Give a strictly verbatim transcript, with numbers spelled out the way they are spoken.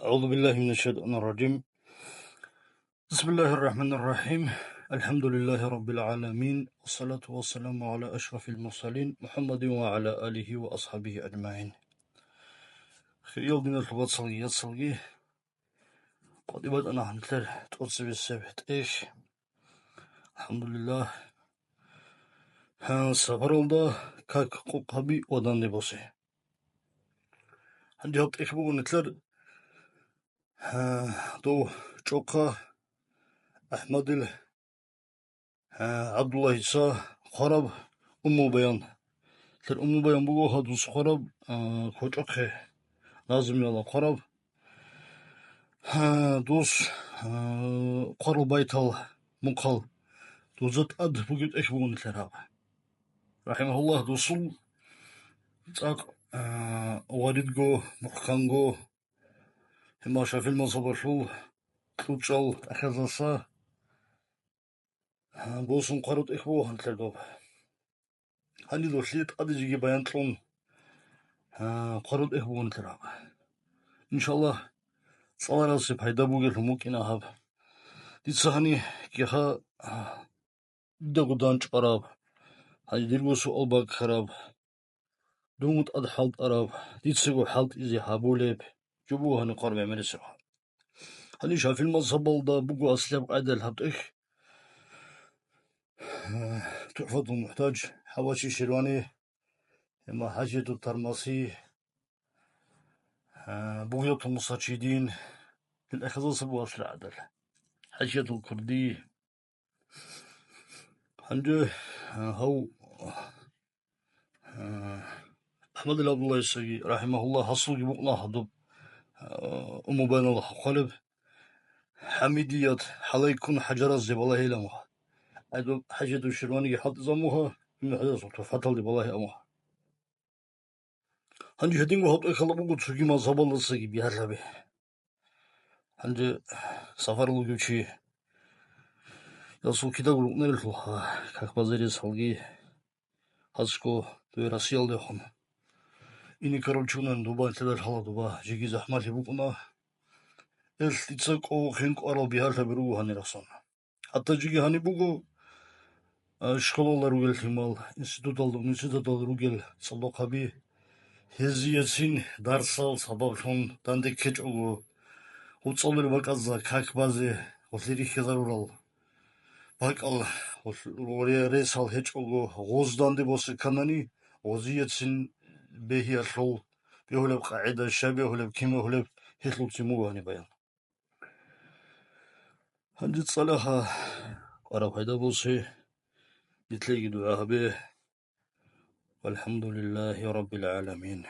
أعوذ بالله من الشيطان الرجيم. بسم الله الرحمن الرحيم. الحمد لله رب العالمين. والصلاة والسلام على أشرف المرسلين محمد وعلى آله وأصحابه أجمعين. Хириял диналъул вацалги яцалги, къватӀибе батӀана гьанлъер тӀоцебесеб тӀехь. АлхӀамдулиллагь. Гьа, сапаралда как къокъ гьаби ва данде босе. Гьанже гьаб тӀехь буго нилъер, гьа, дов чӀохъа АхӀмадил, гьа, ГӀабдуллагьица хъвараб Уммул Баян. Нилъер Уммул Баян буго гьадус хъвараб, а, кочӀохъе назмуялда хъвараб. Гьа, дус, а, хъварал байтал мухъал дузда тӀад бугеб тӀехь буго нилъер гьаб. РахӀимагьуллагь, дусул цӀакъ, а, варидго, мухӀканго, гьеб ШафигӀил мазгьабалъул кьучӀал тӀахьазаса, а, босун хъвараб тӀехь буго гьанлъер доб. Гьаниб долъие тӀаде жеги баян кьун, а, хъвараб тӀехь буго нилъер гьаб. Иншаллагь, цӀаларасе пайда бугелъун букӀина гьаб. Дица гьани кӀиха, а, дидаго дандчӀвараб, гьанже дирго суал баккараб, дун тӀад хӀалтӀараб, дицаго хӀалтӀизе гьабулеб жо буго гьаниб хъвараб гӀемерисеб. Гьаниб ШафигӀил мазгьабалда буго аслияб къайдал гьаб тӀехь, ТухӀфатул МухӀтаж, ХӀаваши Ширвани, гьеб ХӀашиятул Тармаси, а, Бугьятул Мусачидин, гьел ахӀазаса буго аслияб къайдал, ХӀашиятул Курди. Гьанже, а, гьав, а, АхӀмадил ГӀабдуллагьисаги, рахӀимагьуллагь, гьасулги букӀуна гьадуб, а, Уммул Баяналда хъвалеб, ХӀамидият хӀалайккун хӀажаразде балагьила мугьа. ГӀайдуб ХӀашиятул Ширваниги хӀалтӀизаб мугьа, Ибн ХӀажарасул ТухӀфаталде балагьиаб мугьа. Гьанже гьединго гьаб тӀехьалда буго цоги мазгьабалдасаги бигьалъаби. Гьанже сапаралъ вугев чи, ясул кидаго рукӀунарелъулха, как базе рес гьалги, гьасго дуе Россиялдехун. Ине ккарав чи вугони дуба, лъеда лъала дуба, жеги захӀмалъи букӀуна. Эл дица кӀовухъин кӀварал бигьалъаби руго гьанирасан. ХӀатта жеги гьаниб буго, а, школалда ругел лъимал, институталда, университеталда ругел цӀалдохъаби, гьезиецин дарсал сабаблъун данде ккечӀого, гъуцӀалуре бакӀазда как базе гъулъи рихьизарурал бакӀал гъулъ-, ре-, ресал гьечӀого гъоз данде босе кканани, гъозиецин бегьиялъул бегьулеб къагӀида, щай бегьулеб, кин бегьулеб, гьелъулцин буго гьаниб баян. Гьанже цӀалаха, къвараб пайда босе, нилъееги дугӀа гьабе. ВалхӀамдулиллагьи раббил гӀаламин.